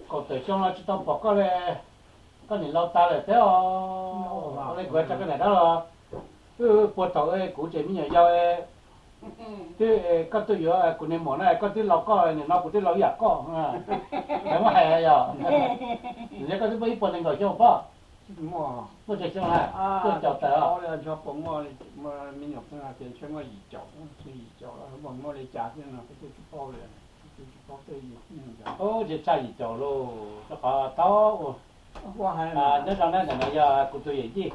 Kaum tawm xyoo los tsis tau pom koj li, koj niam laus tas lawm thiab os. Ua li kuv hais rau koj niam dab los, wb puag thaum kuv tseem me nyuam yaus, twb koj tuaj yuav kuv niag muam na, koj twb laus koj, nim no kuv twb laus ib yam koj. Muab hais yog, nim no koj twb muaj ib puas nees nkaum xyoo pob. Muaj tsawg xyoo na? Tuaj caum tawm os. Ub, tsis tshaj yim caum lauj, rau qhov tau. Nyob zoo na, ntawm no yog kuv tus yawm yij,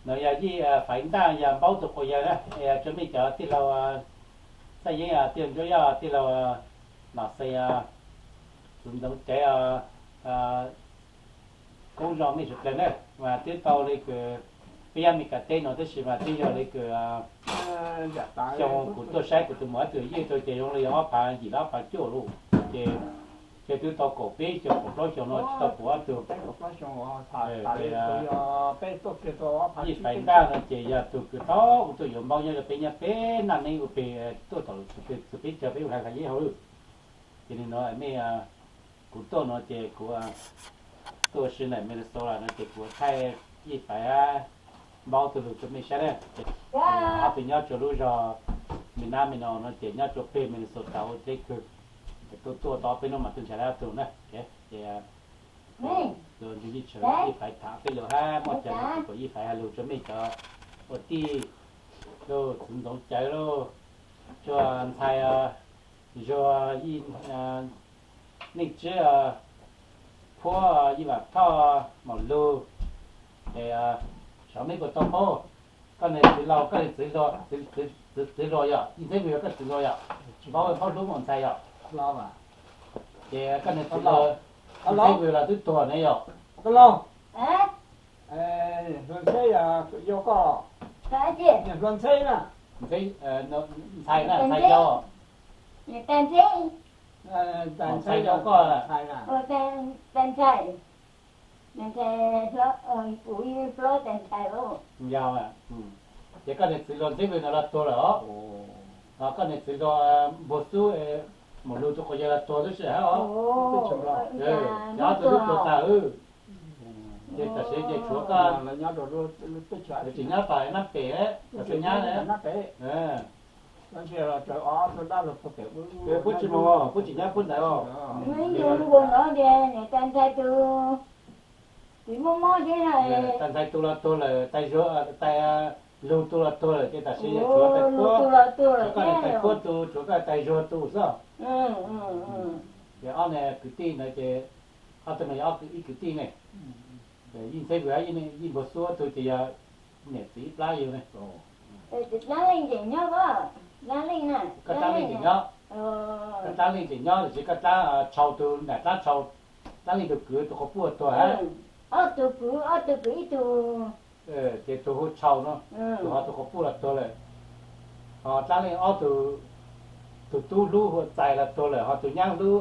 no yog Yij Faiv Ntaj, yog Npaub tus quas yawg na. Tsoom mej cov tij laug, Xaj Yeeb, tij laug Ntsuab Yoj, tij laug Nom Xes, Txwv Ntxoov Caiv, Koob Zoo, mej sawv dlawg na, mas twb tau li kws peb nyob Mes Kas teb no tab sis mas twb yog li kws xyoo kuv tuaj saib kuv tus muam ob tug yij rau ces zoo li ob phav yim los ob phav cuaj lauj, ces twb tau kaum peb xyoo kaum plaub xyoo no tsis tau pom ob tug. Yij Faiv Ntaj no ces yog tus kws tau kuv tuaj yuav Npaub nyob rau peb nyob peb Naj Neeb ua peg tuaj tom txug peb chaw peb ua hais Xaj Yeeb hauj lwm. Ces nim no mej, kuv tuaj no ces kuv tuaj ua si ntawm Minnesota no ces kuv thaij Yij Faiv, Npaub tug lug rau mej saib na. Ces ob tug nyob rau lub zog Minam Mino no ces nyob rau peg Minnesota ua deb kawg. Tuaj tuaj tau peb hnub mas tuaj ntsib ob tug na. Ces tus ntsuag Yij Faiv tham peb lug hab muaj chaw no ces kom Yij Faiv hais lug rau mej cov ua tij lauj, Txwv Ntxoov Caiv lauj, Tsuag Ntxhais, Zuag, Neej Tswb, Phuab, Yij Vam Thoj, Maum Lug, es xyov mej puas tau paub. Koj niag txiv laus, koj niag txiv, txiv hluas yog Yij Ntxhiab Vwm, yog koj txiv hluas yog Npaub, Npaub Hlub Maum Ntxhais yog. Ces koj niag txiv laus, Yij Ntxhiab Vwm los twb tuag ne yog. Ntxhais na, Ntxhais yau. Ntxhais yau koj. Yog, ces koj niag txiv hluas Ntxhiab Vwm no los tuag lawm os. Koj niag txiv hluas Npug Xub, Maum Lug tus quas yawg los tuag tib si hab os. Ces ob tug twb tuag tag. Ces tam sim ces tshuav koj, tseem nyob tom Nab Pem, tom Xeev Nyab. Puab tsis mus, puab tseem nyob puab ntawd os. Ntxhais tus, tus mob mob thiab na. Tais Ntxhais tus los tuag lawm, Tais Zuag, Tais Lug tus los tuag lawm ces tam sim yog tshuav Tais Puab, tshuav koj Tais Puab tus, tshuav koj Tais Zuag tus xwb. Ces ob niag kwv tij ntawd ces ob tug no yog ob kwv, ib kwv tij ne. Yij Ntxhiab Vwm, Yij Npug Xub ob tug ces yog niam txiv ib plab yug ne. Koj dlaab leej tseem nyob, koj dlaab leej tseem nyob tiam sis koj dlaab tshau tus, nram dlaab tshau, dlaab leej tus kwv tus quas puj tuag hab. Ces tus hu tshau no, tus ho tus quas puj los tuag lawm. Ho dlaab leej ob tug, tus tub hlub hu Txais los tuag lawm, ho tus nyab hlub,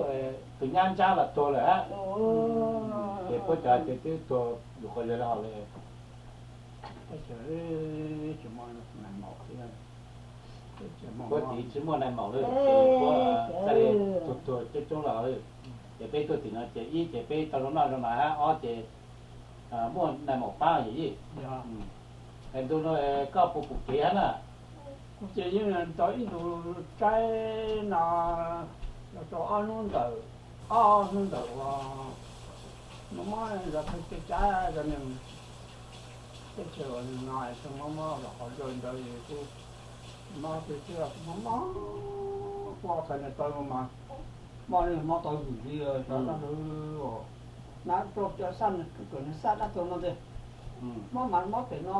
tus nyab Ntsab los tuag lawm hab. Ces puab cov ces twb tuag lug quas yawg lawm hos le. Puab tim tsis muaj nais maum lawm, ces puab txhaj le tuag tuag coob coob lawm. Ces peb tuaj tim no ces ib ces peb tau zoo noj zoo hnav hab, ob ces muaj nais maum pab yawm yij. Es ntu no koj puas pum kev hab na? Kuv ces yeej tau ib ntus tsaib no, tau ob hnub ntawm, ob hnub ntawm uas mob mob zov tej tsaib zov neeg, teb chaws no mob mob los qhov ntawd kuj mob tiag tiag, mob mob, kuv qhov no tau mas mob li mob tau vwm li, xyov dab laug, nab rau cov xaj, kws nws xaj dab tuag no ntag. Mob mas mob pem no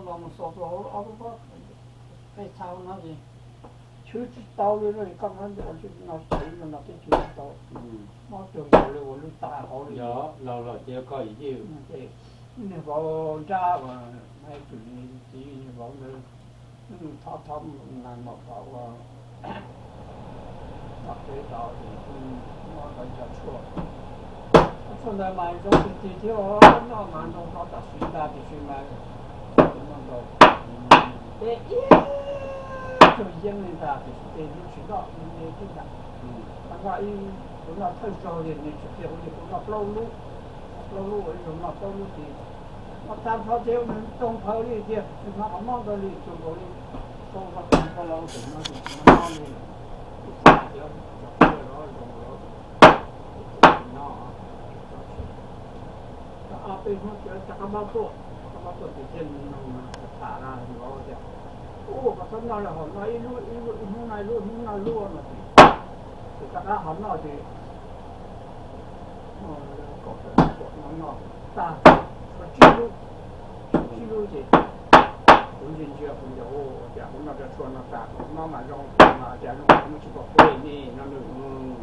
los mus xaus rau ob lub pob pej txha no ces chwv tsis tau li, koj muab ua no teb chwv tsis tau, mob cuag nkaus li ua lub tas hauv li. Laug los ces koj yawm yij, niag vauv Ntsab uas, txiv niag vauv ntawd, thov thov nais maum kom ua txoj kev tau, mob tau cov tshuaj. Tshuaj ntawd mas zoo tiag tiag thiab, noj mas nrog rau tam sim ntag tiam sis mas noj ntau, peb ib tug yeeb li ntag tiam sis peb yeej tsis noj li ntag. Tag nrho ib Noj thawj zaug li nws tsis qhia kuv li, kuv noj plaub lub, plaub lub ua ib zaug noj plaub lub ces noj tag nrho ces nws toog nphawv li tiag, nws hnov qhov mob ntawd li tsuas nkaus li sau rau tus npau laus tus no tus tsis mob li. Ib txhia tias cov phuaj los zoo los ib txhia tsis noj. Tau ob peb hnub ces rov qab mob tuaj, rov qab mob tuaj ces thiaj li nug tham tham na, nws tias, ub, koj txhob noj li, ho noj ib lub ib lub, ib hnub noj ib lub ib hnub noj ib lub no ces, ces rov qab ho noj ces kaum tawm kaum no noj tag tshuav tsib lub, tsib lub ces kuv ntsia ntsia kuv tias, ua cas kuv noj cov tshuaj no tas kuv mob mas zoo, kuv mas cas zoo kuv muaj tsis pom kev li no nws.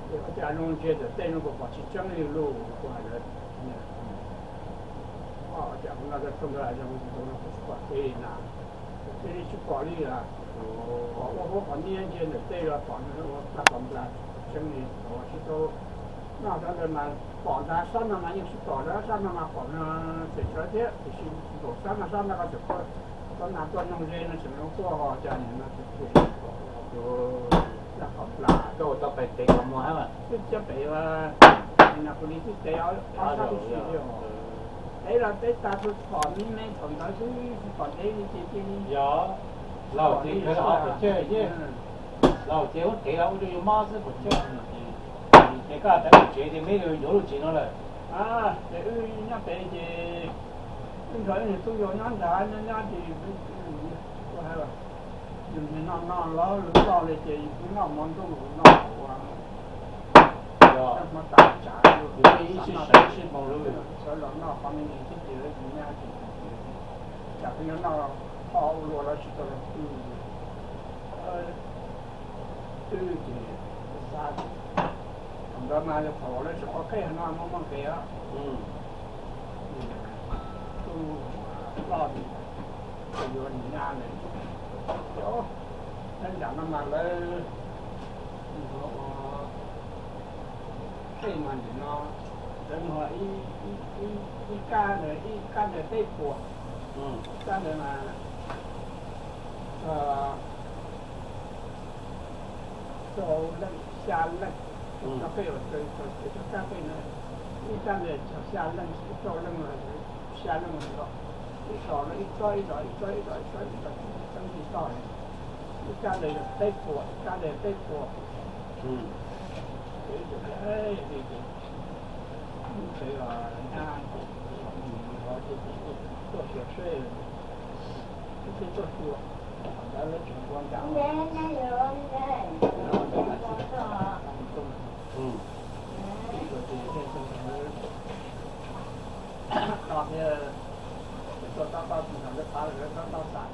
Ces ua cas zoo ntsia ntawm tej no kuv pom tsis tseeb li lus kuv hais lawv, ua cas kuv noj cov tshuaj ntawd zoo tus no kuv tsis pom kev li na. Kuv thiaj li tsis pom li lawm. Pom ua huab qhov niab ntsia ntawm tej los pom ua tag pom nplas tseeb li, pom tsis tau. Noj cov ntawd mas pom ntag, sab no mas yeej tsis pom ntag, sab no mas pom no tseem tsawg thiab, tiam sis nkaum sab no sab no ko tseem tuaj, txhob nas tuaj noog ze no tseem zoo tuaj ho cas nim no tseem pom. Tau pem tev qhov muag hab, twb cab pem, no kuv li twb tev ob sab tib si li. Tev los tev tag tsuas pom me me thaum ntawd xwb, tsis pom ntev li ces cia li. Yog, laus ces kawg ho pom tsawg thiab. Laus ces ua tev los ua rau yus mob xwb pom tsawg. Ces koj hais tias lub tsev ces me yuav lub tsev no lawm. Ces wb nyob pem ces wb nrog wb niag tub yau nyob nrad nyob nyob ces yus niag noj noj los loj li ces yus twb noj hmo ntuj noj ua, noj hmo tas tsav, yus ib sij sawv sij hmoov sawv los noj qhov me ntsis thiab ces lawv tsis nyab ces, cas peb nyob noj ho ua luaj lawv tsis tau los twb, twb ces xav ces, thaum ntawd mas yog thaum lawv tsis qhuav qej no muaj muaj nqis os. Tub loj yuav nws nyab lawm, nyob nram no mas lawv ua qej mas nim no lawv muag ib kab ntawd, ib kab ntawd peb puas, kab ntawd mas rau leej xya leej, cov qej uas cov kab qej na, ib kab ntawd xya leej, rau leej, xya leej los, ib tog no ib tsob ib tog, ib tsob ib tog, ib tsob ib tog, txeeb tsis tau. Ib kab ntawd yog peb puas, ib kab ntawd peb puas. Ces ib tug tias, ej, li ces mus tsev los nyab ces mus los ces tuaj xyuas seb, seb tuaj xyuas, ntawd lawv tseem ua nram no thiab, tuaj tab tab tus nram lawv phav lawv tab tab xam,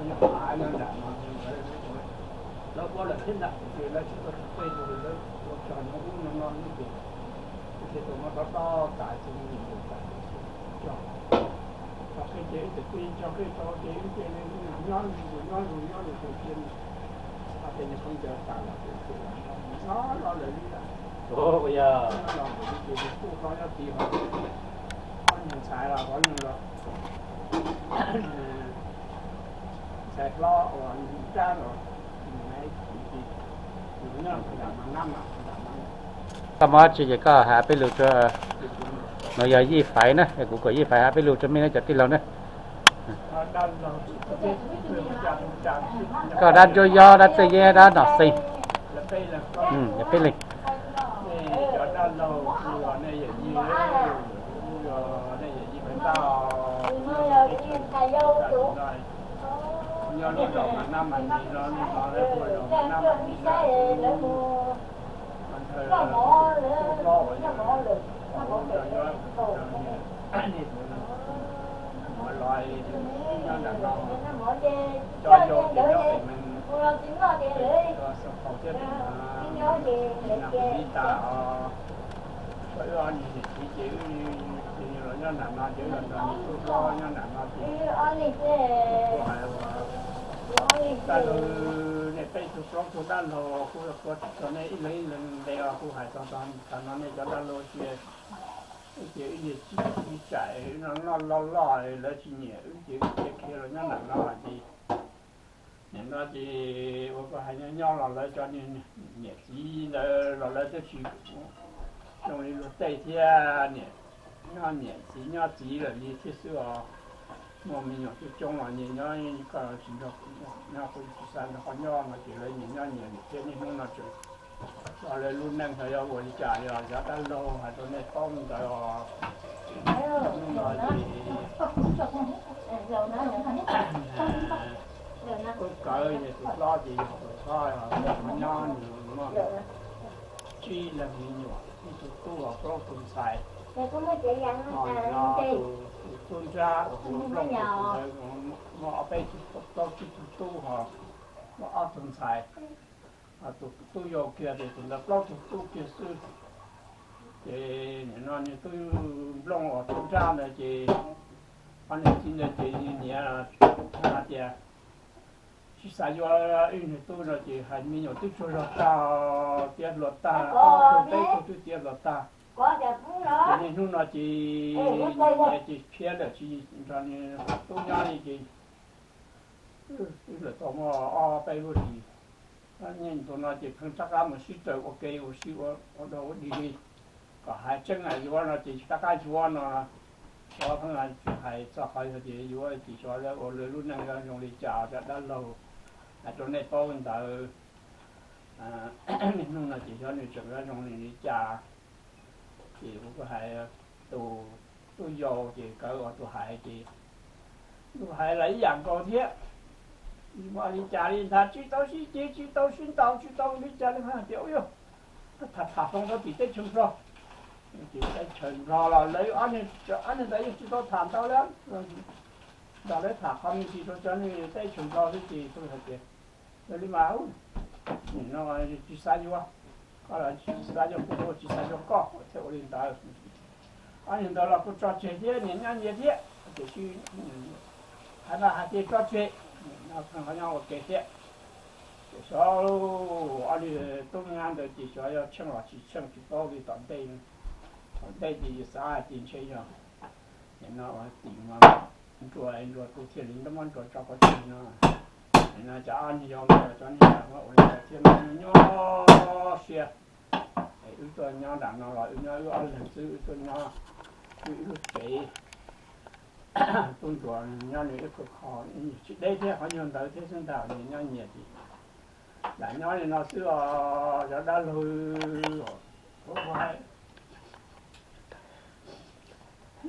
nyob phav nyob nram no, lawv ua lawm thiab nram ces lawv tsis tuaj tsis peb tus, lawv ua tso nyob ub nyob no ib ces, ces tus no tab tab tas ces mus tas ces tso, tso qheb ces ib tug tij tso qheb tso ces ib ce nyob zus nyob zus nyob zus ces cia li, ces nws khaub ncaws tas los ces nyob los lawm li, nyob los lawm li ces kuj hlob nyob tid ho, ob niag ntxhais los hlob, ntxhais hlob uas nrab los, nws nyob nram mas nab mas nram no. Koj muaj dab tsi ces koj hais peb lus rau. No yog Yij Faiv na, kuv kom Yij Faiv hais peb lus rau mej na cov tij laug na. Koj dab Ntsuab Yob, dab Txawj Yeb, dab Nom Xees. Yog peb leeg. Nyob lub zos mas nab mas nis no, nab mas nis, mus los nyob nram no, cov yau ces nyob pem Xeev Khaum thiab, Nam Lis tas os. Wb ob niag niam txiv ces wb los nyob nram no ces wb los nrog niam tub hlob nyob nram no ces kuv hais ua, dab laug, nej peb tug plaub tug dab laug kuv los ua txog nej ib leeg ib leeg nte os, kuv hais txog txog no nej cov dab laug ces, ces wb niag txiv txiv tsam no noj loj loj lawv tsis nyiam wb ces wb cia khiav los nyob nram no ces Nim no ces ua kuv hais nyob nyob los lawv cov niam txiv ntawd los lawv twb tsis zoo li luag tej thiab, niam, nyob niam txiv nyob txiv lawm li thiab xwb os. Muaj me nyuam coob coob los nyias nyob, koj tsis nrog, nyob kuv tsis xav nrog koj nyob no ces lawv nyias nyob nyias thiab. Niaj hnub no tseem, lawv lub neej no yuav ua li cas, yog cov dab laug hais rau nej paub ntawd os. Hnub no ces tub kawg ces tus hlob ces yog tus hlob, nws muaj tsib leeg me nyuam, ib tug tub, plaub tug ntxhais. Ho no tus tub nrab uas hu ua Nplooj tus ntawd muaj ob peb tug, plaub tsib tug tub, ho muaj ob tug ntxhais. Ho tus tub yau kiag ces tus ntawd plaub tug tub kiag xwb. Ces nim no niag tub Nplooj uas tub nrab ntawd ces ob niam txiv ntawd ces nyias hais tias tsis xav yuav ib niag tub no ces hais me nyuam twb tsuag zog tag, tiav hluas tag, ob tug peb tug twb tiav hluas tag. Ces niaj hnub no ces nyias ces khiav lawm tsis nrog niag tub nyob li ces twb lawm tau muaj ob peb lub hlis. Niaj hnub no ces pheej rov qab mus sib raws ua ke ua si ua dog ua dig li. Kom hais tseeb hais yuav no ces tsis rov qab yuav no. Xyov pheej tsis hais txog qhov yog tias yuav ces xyov ua lawv lub neej yuav zoo li cas, cov dab laug hais rau nej paub ntawd. Niaj hnub no ces xyov nws tseem yuav zoo li cas. Ces kuv hais tus tub yau ces kawg uas tus hais ces tus hais los ib yam nkaus thiab. Ua li cas li ntag, tsis tau sib ceg, tsis tau sib ntaus, tsis tau li cas li, hais tias ua yog tham tham hloov rau tim teb chaws Nplog. Tim teb chaws Nplog los lawv ob niag ntawd yeej tsis tau tham ntau li. Ntawm lawv tham qhov me ntsis rau cov neeg teb chaws Nplog xwb ces kuv hais tias yog li mas, nim no tsis xav yuav, koj los tsis xav yuav kuv, kuv tsis xav yuav koj, thiaj ua li ntawd. Ob niag ntawd los kuj tso tseg thiab, nyias nyob nyias thiab, tiam sis hais mas hais tias tso tseg, nyob ua ke thiab. Ces xyov ob niag tub nyab ntawd ces xyov yog tsheej los tsis tsheej tsis paub li tom ntej. Tom ntej ces yus xav hais tias ntshe yog nim no tim mas nruas nruas tus thiaj li muab nruas tso pov tseg no. Nim no cov ob niag yau ntawd cov niag ntawd muab ua li ntawd thiab, nyob siab. Wb tuaj nyob nram no los wb nyob wb ob leeg xwb, wb tuaj nyob wb ib lub tsev. Tub ntsuag nyob nws ib qho, tsis deb thiab, qhov nyuag ntawd thiab xwb ntag, nws nyob nyias ces lam nyob li no xwb os, cov dab laug.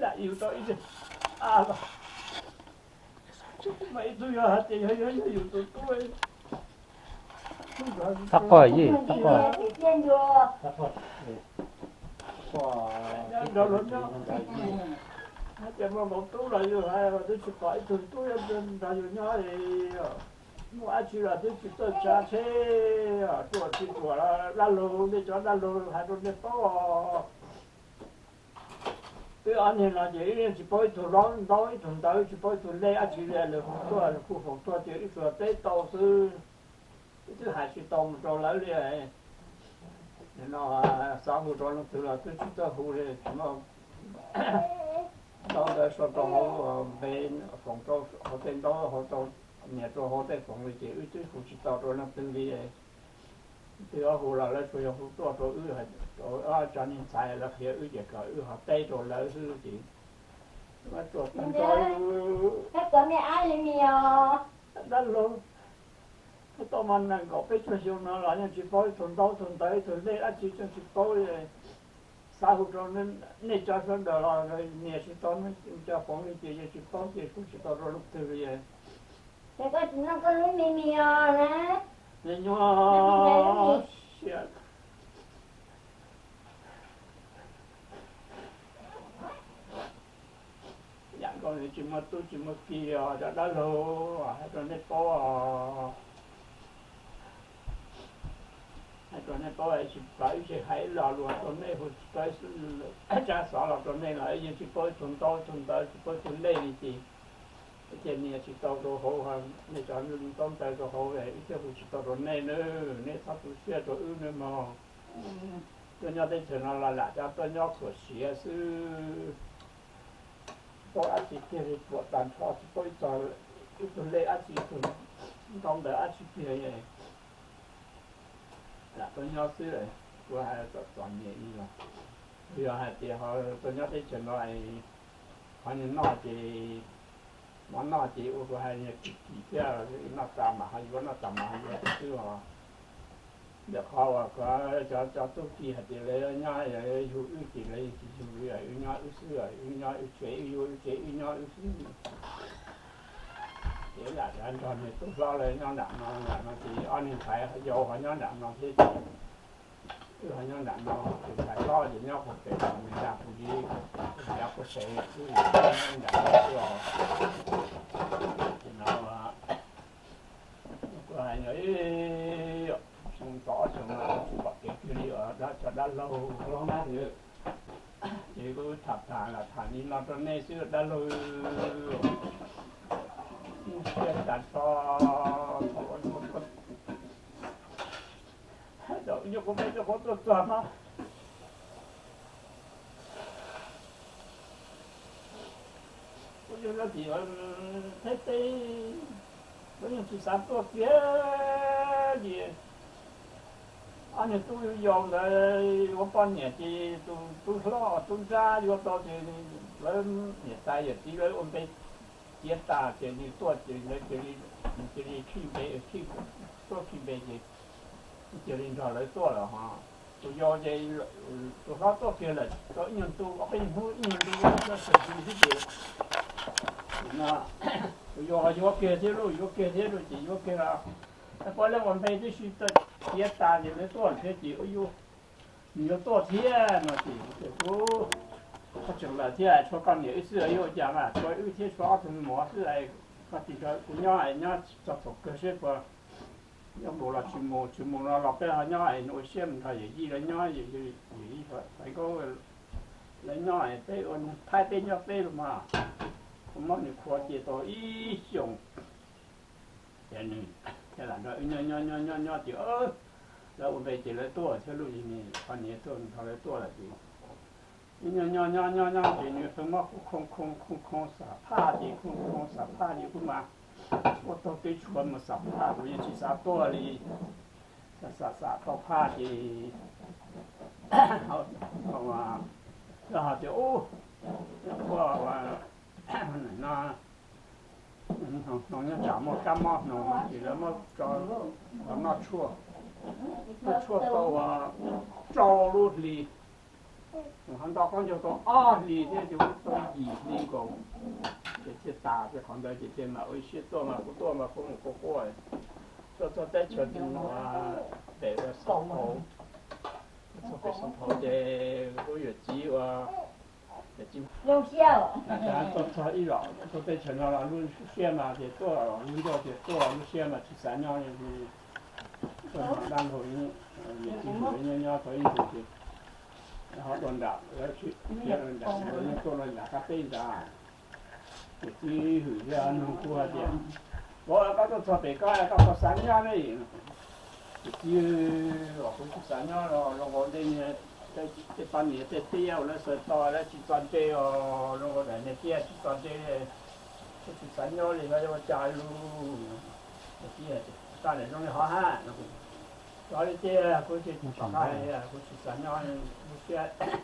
Lam yus tau ib tug, mas ib tug yog hais tias yog yog yus tus tub, tab qoj, tab qoj, nrog luag nyob, hais tias muaj nkaus tub los yus hais twb tsis pom ib tug tub nrog yus nyob li. Muaj dab tsi los twb tsis txawj tsav tsheb, ruam tsis ruam, dab laug, nej cov dab laug hais rau nej paub. Wb ob niag no ces wb yeej tsis paub ib tug lob ntaub ib tug ntawv, tsis paub ib tug lej dab tsi li, lawv hu tuaj lawv kuj faus tuaj ces wb tsuas teb tau xwb. Wb twb hais tsis tau mus rau lawv li. No xav hu rau leej twg los twb tsis txawj hu li, tsis muaj ntaub ntawv sau rau hauv npe, foom rau hauv tej ntaub, hauv rau nias rau hauv tej foom li ces wb twb hu tsis tau rau leej twg li. Twb hu los lawv tsuas yog hu tuaj rau wb, rau cov niag ntxhais lawv qhia wb ces kom wb ho teb rau lawv xwb ces. Dab laug, tau mas nees nkaum peb caug xyoo no los yeej tsis paub ib tug ntaub ib tug ntawv ib tug lej dab tsi, yeej tsis paub li. Xav hu rau nej cov sawv daws los nias tsis tau, cov foom li ces yeej tsis paub ces hu tsis tau rau leej twg li. Me nyuam siab. Yam nkaus li tsis muaj tub tsis muaj ki os cov dab laug, hais rau nej paub os. Hais rau nej paub, tsis pom ib txhia hais ib lo lus rau nej, hu tsis tau ib tsab xov los rau nej los yeej tsis paub ib tug ntaub ib tug ntawv, tsis paub ib tug lej li ces, ces nias tsis tau rau hauv, nej cov ntaub ntawv rau hauv wb thiaj hu tsis tau rau nej nawb, nej txhob tu siab rau wb nawb mog. Tuaj nyob teb chaws no los lam cov tuaj nyob khuam siav xwb. Tsis paub dab tsi kiag li, ruam tag nrho, tsis paub ib tug lej dab tsi, ib tug ntau ntawv dab tsi kiag, lam tuaj nyob xwb. Kuv hais txom txom nyem li los, yog hais tias ho tuaj nyob teb chaws no, qhov niag noj ces, mov noj ces ua kuv hais niag kim kim thiab, noj tas mam ho yuav, noj tas mam ho yuav xwb os. Ntawm qhov uas cov tub ki hais tias lawv nyob yug wb ces lawv tsis yug, wb nyob wb xwb, wb nyob wb tsev, wb yuav wb tsev, wb nyob wb xwb. Ces lam nrog nws tub hlob lawv nyob nram no, nram no ces ob niag ntxhais yau ho nyob nram no thiab ces wb ho nyob nram no, tus ntxhais hlob ces nyob puag pem no, nws nram kuv li, nyob puag pem xwb, nyob nram no xwb os. Ces no kuv hais no, xyoo tod xyoo no tsis pom kev kiag li os, dab, cov dab laug hlob na. Ces kuv tham tham los tham li no rau nej xwb dab laug, siab tas tso. Nyuam qhuav peb nyuam qhuav tuaj txog no, kuv yug no tim Thaib teb, kuv yeej tsis xav tuaj kiag li. Ob niag tub yau ntawd yuav poj niam ces tus tub hlob tub nrab yuav tau ces lawv niam tais yawm txiv lawv ua npe tiav tas ces nws tuaj ces lawv cia li, nws cia li khij npe, tuaj khij npe ces cia li nrog lawv tuaj lawm ho. Tus yau ces tus hlob tuaj kiag lawm tau ib nyuag ntu, ob peb hnub ib nyuag ntu, lawv sawv tsees xwb ces no tus yau yuav kiag thiab lauj, yuav kiag thiab lauj ces yuav kiag los, pab lawv ua npe tib si tiav tas ces lawv tuaj thiab ces ua, nws yuav tuaj thiab no ces kuv, koj tseem lawm thiab, tshuav koj niam wb xwb yuav ua cas mas, tshuav wb thiab tshuav ob tug mov xwb, koj tsis nrog kuv nyob, nyob txog thaum kawg seb puas nyob mus los tsis mus, tsis mus no los peb ho nyob es ua siab mus nrog yawm yij lawv nyob, yawm yij Faiv Nkaub lawv nyob es peb ua Thaib peb nyob peb los mas. Kuv muab nws khuav ces tau ib xyoos ces nws thiaj lam nrog wb nyob nyob nyob nyob nyob ces lawv ua npe ces lawv tuaj thiab lauj, yog nws qhov niam tuaj nrog lawv tuaj lawm ces nyob nyob nyob nyob nyob ces nws pheej muab kuv khoo khoo khoo khoo xam phaj ces khoo khoo xam phaj ces kuv mas ua tau kev tshuav mus xam phaj, kuv yeej tsis xav tuaj li. Xam xam xam tau phaj ces lawv hais tias ub, ua no, hnoos nyob tsam muaj kab mob hnoos ces lawv muab tso los noj tshuaj, noj tshuaj tau rau lub hli, ho nto qaub ncaug tau ob hlis thiab ces kuv tau yim hli nkaus ces thiaj tas. Ces qhov ntawd ces thiaj mam ua ib siab tuaj mas kuv tuaj mas kuv mus quaj quaj tuaj txog teb chaws tim no pem ua Xeev Phauv, txog pem Xeev Phauv ces kuv yawm txiv ua, yawm txiv tuaj txog ib los tuaj teb chaws no los lub siab mas ces tuaj lub ncauj ces tuaj lub siab mas tsis xav nyob li. Tuaj nyob dab laug, yawm txiv hu nyob nyob tau ib ntus ces ho tuaj nram, tuaj nram qab teb nrad. Yawm txiv hwm thiab nug kuv hais tias, Vauv, koj tuaj txog pem koj koj puas xav nyob ne? Yawm txiv, kuv tsis xav nyob, zoo nkaus tej poj niam tej txiv uas lawv xaws tau lawv tsis txo ntse os, zoo nkaus daim niag tiaj tsis txo ntse, kuv tsis xav nyob li, yuav ua cas lus. Yawm txiv, koj niam zoo li hov hab, cov li ces kuv tsis tom qab, kuv tsis xav nyob, lub siab tsis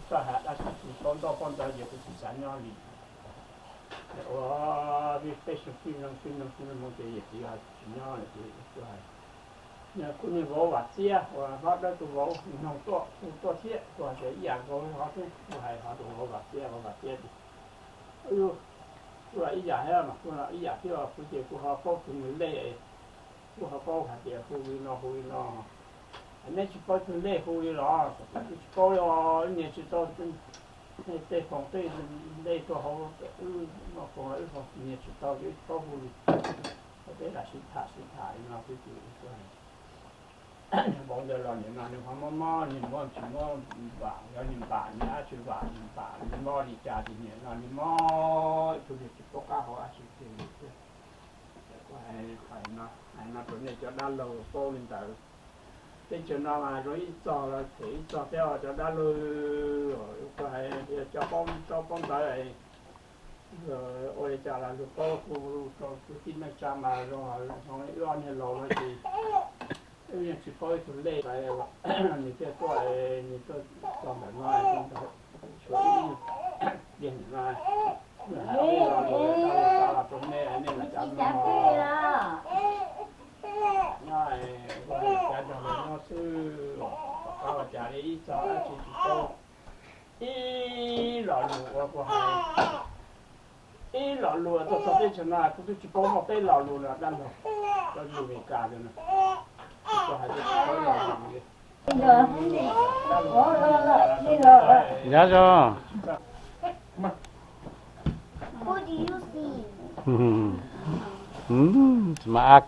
txawj hais dab tsi, tsis paub ntaub paub ntawv ces kuv tsis xav nyob li. Ua peb xyoo fij neeg fij neeg fij neeg ces yawm txiv tsis nyob lawm ces kuv hais, kuv niag vauv Vam Txiab uas hlob dawb tus vauv nug tuaj, kuv tuaj thiab, kuv hais tias ib yam nkaus li hov thiab, kuv hais hov tus vauv Vam Txiab, vauv Vam Txiab ces, kuv ib yam thiab mas kuv ib yam thiab, kuv ces kuv ho paub tus lej, kuv ho paub hais tias hu li no hu li no. Neb tsis paub tus lej hu li los? Kuv tsis paub os, nias tsis tau tej foos tej lej tuaj hauv wb no, foos wb nias tsis tau ces wb tsis paub hu li. Peb lam sib tham sib tham li no xwb ces vauv ntawd los nim no nws ho mob mob, nws muab tsis muab vam, yog nws vam nws dab tsi, vam nws vam nws mob li cas ces nim no nws mob ib tug niag tsis paub qab hau dab tsi kiag li thiab. Kuv hais no rau nej cov dab laug paub li ntawd. Teb chaws no mas zoo ib txog los them ib txog thiab os cov dab laug. Kuv hais tias cov paub ntaub paub ntawv ua Cas los lug paub hu rau kwv tij neej tsa mas zoo, wb ob niag laus no ces wb yeej tsis paub ib tug lej, nws thiaj tuaj, nws tuaj txog ntawm no, tshuav ib pliag ntawm no, los rau nej, nej lam cav no, nyob ua cav nrog lawv nyob xwb, rov qab ua cas li ib txog dab tsi tsis paub. Ib lo lus uas kuv hais, ib lo lus tuaj txog teb chaws no kuv twb tsis paub muaj peb lo lus no dab laug, lus Meskas no, kuv hais tias tsis paub lo lus li. Nyob zoo. Tsis mas a.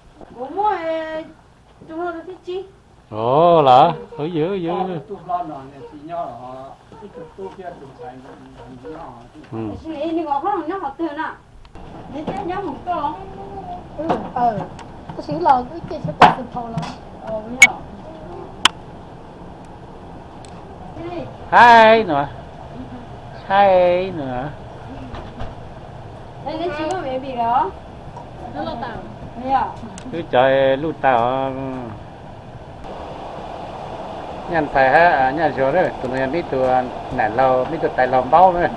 Ov, los, ywg, ywg. Tab sis los wb ces sawv daws xwb phau no. Haib no, haib no. Wb cov luj tau. Nyaj ntxhais hab nyaj zuag, tus no yog meb tug nam laug, meb tug tais laug npaub na.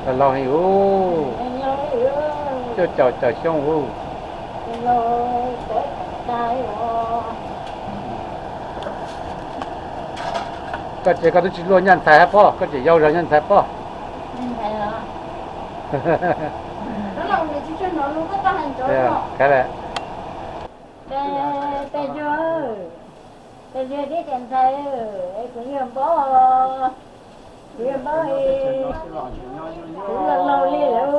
Laug laug li ub, cuaj caum caum xyoo ub. Koj ces koj twb tsis luaj nyaj ntxhais hab pob, koj tseem yau zog nyaj ntxhais pob. Tais zuag, tais zuag thiab tais ntxhais, kuv yog npaub, kuv yog npaub, kuv laug laug li lawm,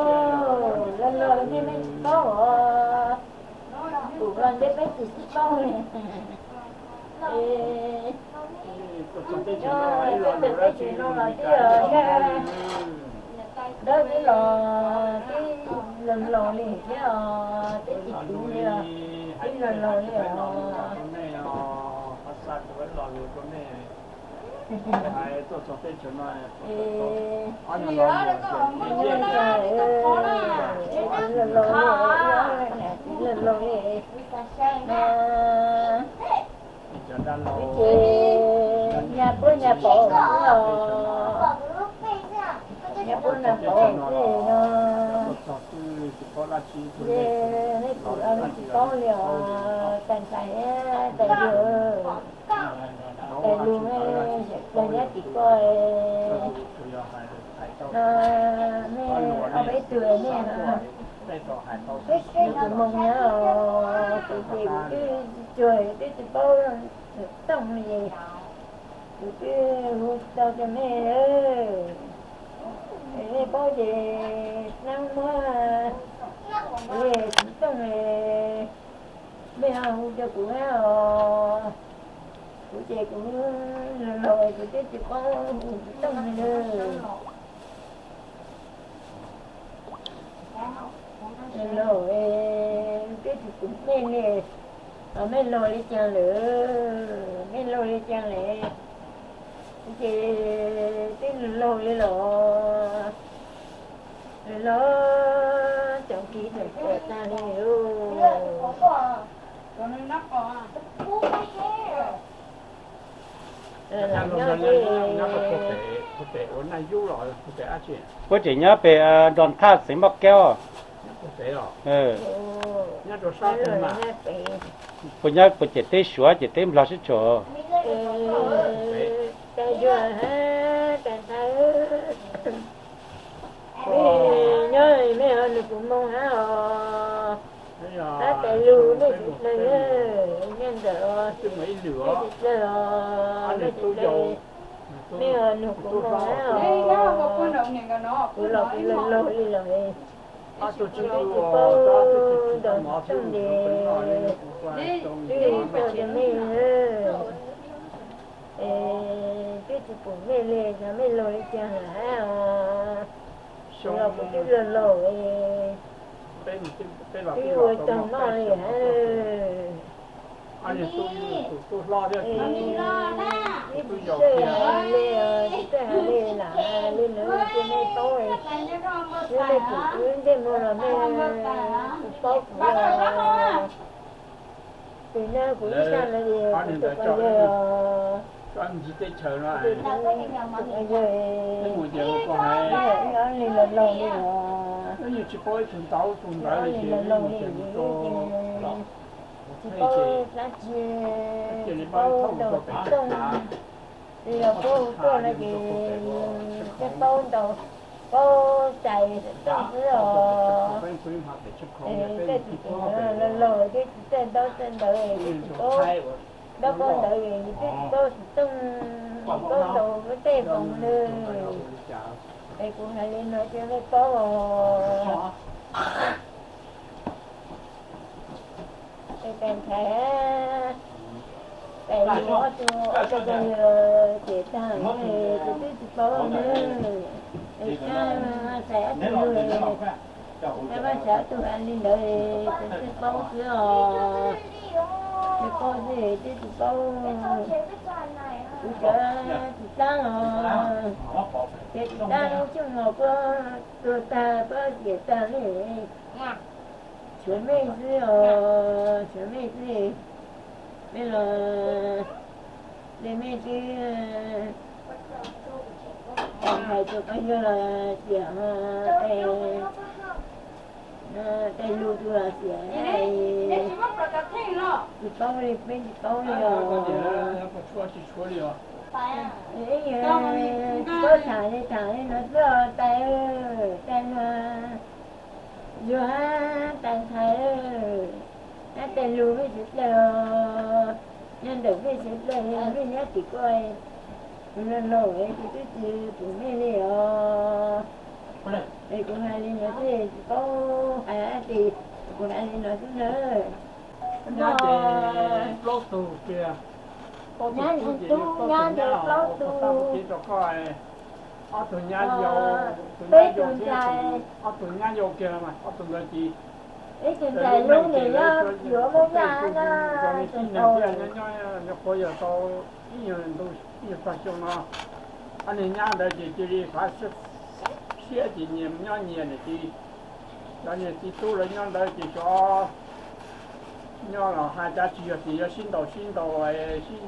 laug laug thiab meb tsis paub os. Kuv los ntshe peb tsis sib paub li. Peb teb chaws no los twb yog dawb twb los twb laus laus li thiab os, twb tsis kwv li os, twb laus laus li os. Laus laus li, laus laus li. Ces nyaj puab nyaj pov xwb os, nyaj puab nyaj pov xwb no. Nej pum los nej tsis paub li os, tais ntxhais tais yawg, tais lus, yog nyab tim koj, nej ob peb tug nej, nej tus moog na, kuv ces kuv twb tsis cuag, twb tsis paub tooj li, kuv twb hu tau rau nej. Nej paub ces nab muab kuv txiv tooj, mej ho hu rau kuv hab os. Kuv ces kuv laug laug kuv twb tsis paub hu txiv tooj li. Laug, twb tsis pum mej li, mej laug li caag lawm, mej laug li caag lawm, ces twb laug li los, los tsoom kis tseem pum tag li. Puab tseem nyob pem Nrog Thaj xeev Npauj Kaub. Puab nyob puas cem teb Suav cem teb Nplog sib tshuam. Nyob mej ho nug kuv moo hab os. Hab tais lug mej tsis dlawg, nyob ntawm os, mej tsis dlawg os, mej tsis dlawg, mej ho nug kuv moo hab os. Kuv los kuv laug laug li lawm, kuv twb tsis paub ntaus tsis tooj li, twb tso rau mej, es twb tsis pum mej li, yog mej laug li caag lawm hab os. Kuv los kuv twb laug laug, twb ua tsaug noj li hab. Ib tug tub hlob thiab tub yau tiag. Li lam li lawv cia nej paub, wb nej tseem wb ntej mus los nej tsis paub kuv los. Tus no kuv ib sab no es kuv tus poj yawg, ntxiv teb chaws no, tus poj yawg, ib ob li los laug li os, ib ob li los laug li os, tsis paub dab tsi, tsis paub ntaus xov tooj. Tsis yog paub hu tuaj no ces thiaj paub ntaus, paub cais xov tooj xwb os. Tej txiv tsev laug laug thiab tsis txawj ntaub txawj ntawv thiab tsis paub ntaub paub ntawv, twb tsis paub xov tooj, tsis paub ntaus lub tej foos li. Es kuv hais li no cia nej paub os. Es tais ntxhais, tais lus ob tug, ob tug pog yawg ces tag, ces twb tsis paub ne. Es tag, tais ob tug lus, tais Vaj Xav ob tug hais li ntawd, ces twb paub xwb os. Twb paub xwb, twb tsis paub. Kuv cov tsis txab os, ces tsis txab, coj mos puab tuag tag, puab tiam tag li. Tshuav mej xwb os, tshuav mej xwb. Mej los, mej twb hais tus poj yawg los tias, tais lus tus los tias, tsis paub li, peb tsis paub li os. Tsis paub tham li, tham li no xwb os tais, tais no. Yog hab tais ntxhais, hab tais lus peb tsis dlawg os, nyob ntawm peb tsis dlawg, mej nyob tim ko, kuv laug laug es kuv twb tsis pum mej li os. Es kuv hais li no xwb tsis paub hais dab tsi, kuv hais li no xwb nawb. Nyab ces plaub tug tiag, nyab tub, nyab ces plaub tug. Ob tug nyab yau, peb tug ntxhais, ob tug nyab yau kiag, ob tug ntawd ces ib tug ntxhais lub niam yog yuav muab yaj na, nyob nyob qhuav yog tau ib nyuag ntu, ib nyuag tog xyoo no. Ob niag nyab ntawd ces cia li fav siab ces nyias nyob nyias niam txiv. Cov niam txiv tub lawv nyob ntawd ces xyov nyob los hais cas tsis yog tias yuav sib ntaus sib ntaus, sib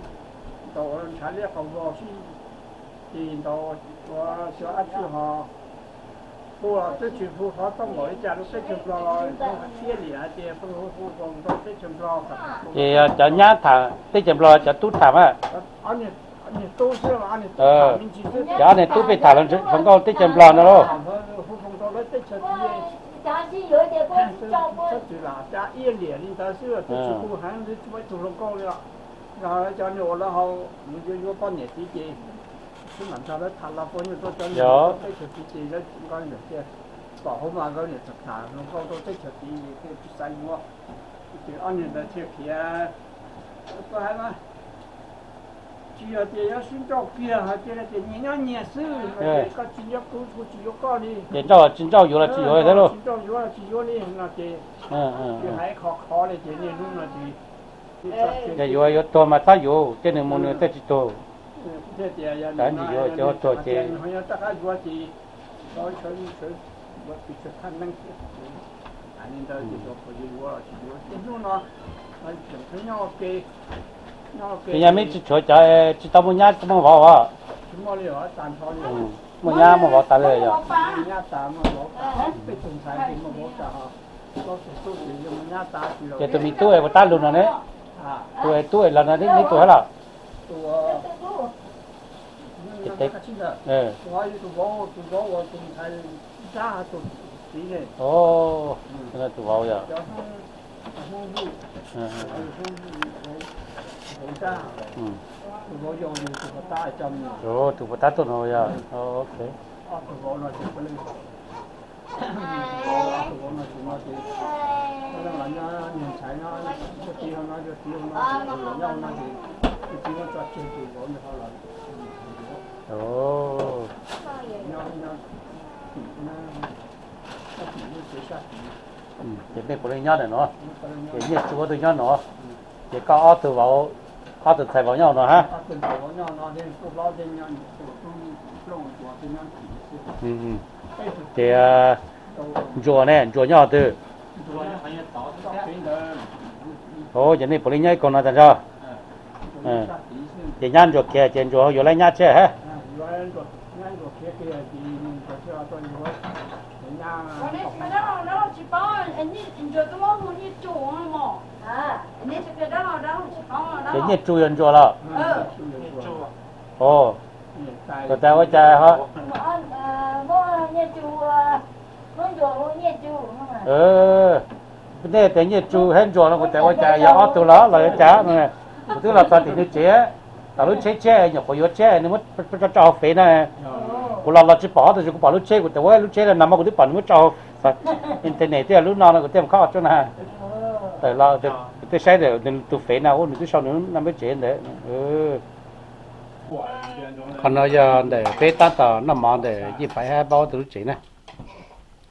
ntaus ntshav liab qhov vog sib, ces ntaus ua xyov dab tsi ho. Hu los twb tsis hu qhov txob npaum li cas rau teb chaws Nplog los thiab li hais tias hu hu hu foos rau teb chaws Nplog. Ces cov nyab tham teb chaws Nplog, cov tub tham a. Niag tub xwb, niag tub tham me ntsis xwb. Cov niag tub peb tham hluas nkauj teb chaws Nplog no lauj. Hu foos rau lawv teb chaws txiv, txhob txwm lam cas iab liam li ntawd xwb, twb tsis hu heev li, tsis muaj ib tug hluas nkauj li os. Yog cov niag uas lawv hau mus yuav yuav poj niam txiv ces xwb mam nrog lawv tham los puas nyuaj rau cov niag teb chaws txiv ces lawv nqa ntawm tias kom hauv mas nkawd niam txawm tham hluas nkauj rau teb chaws txiv thiaj tsis xav yuav. Ces ob niag ntawd thiaj khiav, koj hais mas tsis yog tias yuav sib nrauj kiag hais tias nyias nyob nyias xwb, koj tsis nyob kuv kuv tsis yuav koj li. Ces nrauj tsis nrauj yuav los tsis yuav thiab lauj. Tsis nrauj yuav los tsis yuav li no ces, ces hais khov khov li ces niaj hnub no ces, yog yuav yuav tuag mas txhob yuav, tej nws mus nws tej tsis tuag. Kav ntsis yuav ces tuag ces. Ces yog mej tsis tshuav cov tsis tau muaj nyab muaj vauv os? Muaj nyab muaj vauv tas li yog? Ces tus me tub es puas tab lug no ne? Tus es tub es los no neb tug hab los? Tus vauv yog. Tus puas tab tuaj no yog? Ok. Ces mej puav leej nyob ntawm no, ces Nyiaj Tsu ob tug nyob no. Ces koj ob tug vauv, ob tug ntxhais vauv nyob no hab. Ces Ntsuas ne, Ntsuas nyob twg? Ces nej puav leej nyob ib koog no tag nrho. Ces nyab Ntsuas kiag ces Ntsuas yuav lawv nyab tshiab hab. Ces Nyiaj Tsu yog Ntsuas los? Kuv tas ua cas ho nej tias Nyiaj Tsu hab Ntsuas no kuv tas ua cas yog ob tug los los yuav cas? Kuv twb los txog tim nws tsev, tom lub tsheb tsheb nyuam qhuav yuav tsheb nws muab tso hauv fev na. Kuv los los tsis pom ob tug, kuv pom lub tsheb, kuv tas ua lub tsheb no mas kuv twb pom nws muab tso hauv internet, twb yog lub no no kuv thiaj mus khob tsuab na. Tawm los kuv twb saib tus fev na, ua nws twb sau nws lub naj npawb tsev ntawd. Qhov no yog ntawm peb tab tom noj mov ntawm Nyiaj Paiv hab Npaub tus lub tsev na.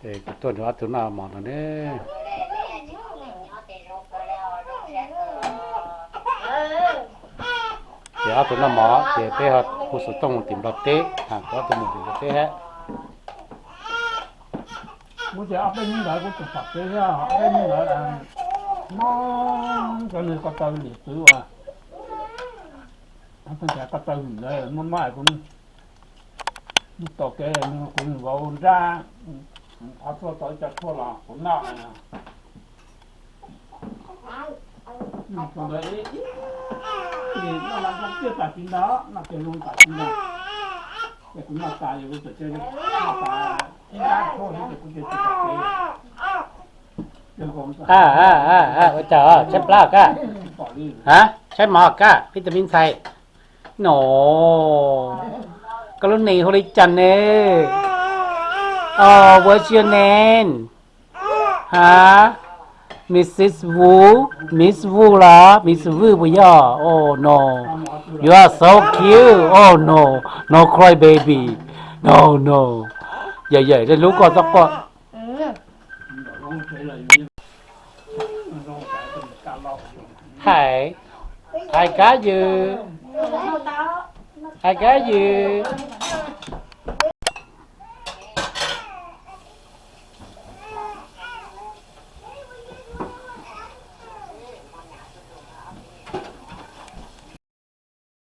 Kuv tuaj nrog ob tug noj mov no ne. Ces ob tug noj mov ces peb ho hu xov tooj mus tim Nplog teb, kuv ob tug mus tim Nplog teb hab. Kuv tias ob peb hnub ntawd kuv tsis pom kev thiab, ob peb hnub ntawd mob cov nws ko taw lim txwv uas, ko taw lim ntawd mob mob kuv mus tom kev kuv vauv nrab qhov tshuaj tau ib co tshuaj los kuv noj. Noj tsuag ntawd ib, noj mas zoo tiag tas tsis ntag, noj tiag zoo tas tsis ntag. Ces kuv noj tas ces kuv txawm cia li noj tas ib nrab tshuaj xwb ces kuv cia li tsis pom kev. Ua cas tshaib plab kab? Ha, tshaib mov kab, vitamin ntxhais. No, koj lub npe hu li cas ne? What's your name? Ha, Mrs Wu, Miss Wu los Miss Wu puas yog? Oh no, you are so cute. Oh no, no cry baby. No no, yawm yawm, hlub koj txhob quaj. Hi, I got you. I got you.